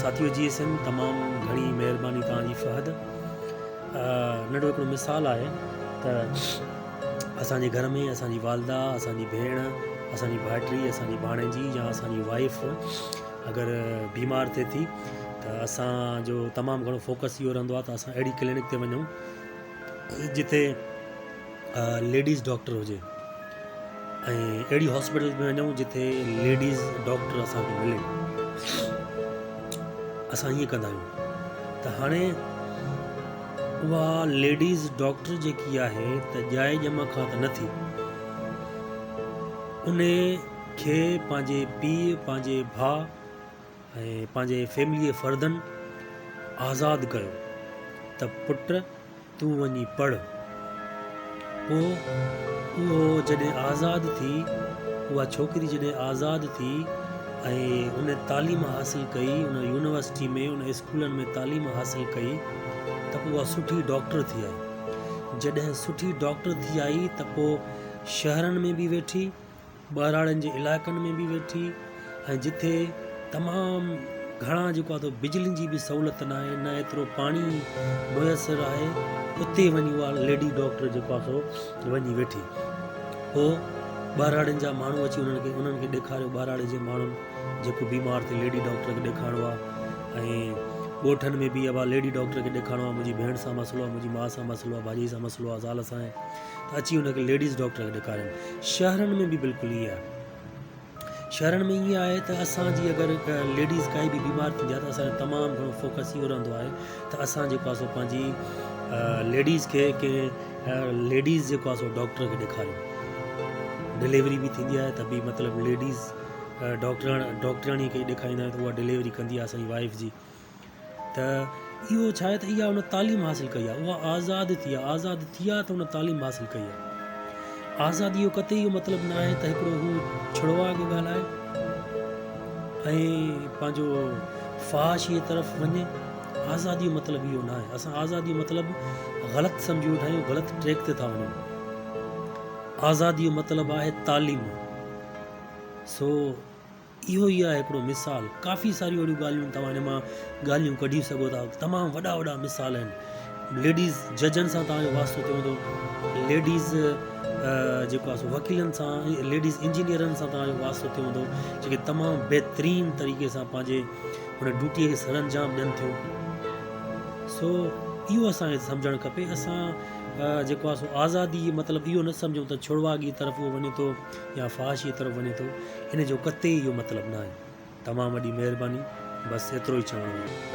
ساٿيو جي S M تمام گهڻي مهرباني توهان جي فهد ننڍو هڪڙو مثال آهي ته اسان جي گهر ۾ اسان جي والده اسان جي ڀيڻ اسان جي ڀائٽي اسان جي ڀاڻيجي يا اسان جي وائف اگر بيمار ٿئي ٿي ته اسان جو تمام گهڻو فوڪس اهو رهندو آهي ته اسان اهڙي ڪلينڪ تي وڃون جتي ليڊيز ڊاڪٽر هجي ۽ اهڙي هاسپيٽل ۾ وڃون جتي ليڊيز ڊاڪٽر اسان کي ملي اسان ائين ڪندا آهيون ته هاڻي اها ليڊيز ڊاڪٽر جيڪي آهي ته ڄائي ڄم کان ته نه ٿي ان کي پنهنجي پيء پنهنجي ڀاء ۽ پنهنجي فيملي جي فردن آزاد ڪيو ته پٽ تون وڃي پڙهه. پوء اهو جڏهن آزاد ٿي، اها ڇوڪري جڏهن آزاد ٿي ۽ ان تعليم حاصل ڪئي، ان يونيورسٽي ۾ ان اسڪولن ۾ تعليم حاصل ڪئي ته پوء اها سٺي ڊاڪٽر ٿي آئي. جڏهن سٺي ڊاڪٽر ٿي آئي ته پوء شهرن ۾ به ويٺي ٻهراڙين جي علائقن ۾ به ويٺي ۽ جتي تمام گهڻا جيڪو آهي سو بجلين جي به سهولت نه آهي نه ايترو پاڻي ميسر آهي اتي وڃي اها ليڊي ڊاڪٽر جيڪو آهي سو وڃي ويٺي پوء ٻهراڙين جا ماڻهو اچي انهن کي انهن کي ڏيکاريو ٻهراڙي جي ماڻهن جيڪو بيمار ٿي ليڊي ڊاڪٽر کي ڏيکارڻو آهي ۽ ڳوٺن ۾ به ابا ليڊي ڊاڪٽر کي ڏيکارڻو آهي منهنجي ڀيڻ سان مسئلو آهي منهنجي ماء سان مسئلو آهي ڀاڄائي سان مسئلو آهي زال سان آهي ته اچي ان کي ليڊيز ڊاڪٽر کي ڏيکارين. شهرن ۾ به بلڪل ائين آهي. شهرن ۾ ائين آهي ته اسان جي اگر ليڊيز ڪائي به بيمار ٿيندي آهي ته اسان جو تمام گهڻو فوڪس اهو رهندو آهي ته اسان جيڪو آهي سو پنهنجي ليڊيز کي ڪنهن ليڊيز جيڪو آهي سو ڊاڪٽر کي ڏيکاريون. ڊليوري به ٿيندي آهي ته به مطلب ليڊيز ڊاڪٽر ڊاڪٽرياڻي کي ڏيکاريندا آهيون ته اها ڊليوري ڪندي آهي اسان جي وائيف جي. ته اهو ڇا آهي ته اها ان تعليم حاصل ڪئي آهي اها آزاد ٿي آهي آزاد ٿي آهي ته ان تعليم حاصل ڪئي آهي آزادي جو قطعي اهو مطلب نه آهي ته هڪڙو هو ڇڙواڳ ڳالهائي ۽ پنهنجو فحاشي طرف وڃي آزادي جو مطلب اهو نه آهي اسان آزادي جو مطلب غلط سمجهي ويٺا آهيون غلط ٽريڪ تي ٿا وڃون آزادي جو مطلب آهي تعليم سو اهو ئي آهي هڪڙو مثال. ڪافي ساريون اهڙيون ڳالهيون توهان ان مان ڳالهيون ڪڍي سگهو ٿا. تمام وڏا وڏا مثال آهن. ليڊيز ججن سان توهان جو واسطو ٿيو هوندو، ليڊيز جيڪو آهي سو وڪيلن سان، ليڊيز انجنيئرن سان توهان جو واسطو ٿيو هوندو جيڪي تمام بهترين طريقي سان پنهنجي ان ڊيوٽيء کي سرانجام ڏين ٿيون. سو اهو اسان کي سمجهڻ کپي. اسان جيڪو آهي سو آزادي مطلب اهو نه سمجهون ته ڇڙواڳي طرف اهو وڃي ٿو يا فحاشي طرف وڃي ٿو. ان جو قطعي اهو مطلب ناهي. تمام وڏي مهرباني بس ايترو ئي چوڻو هو.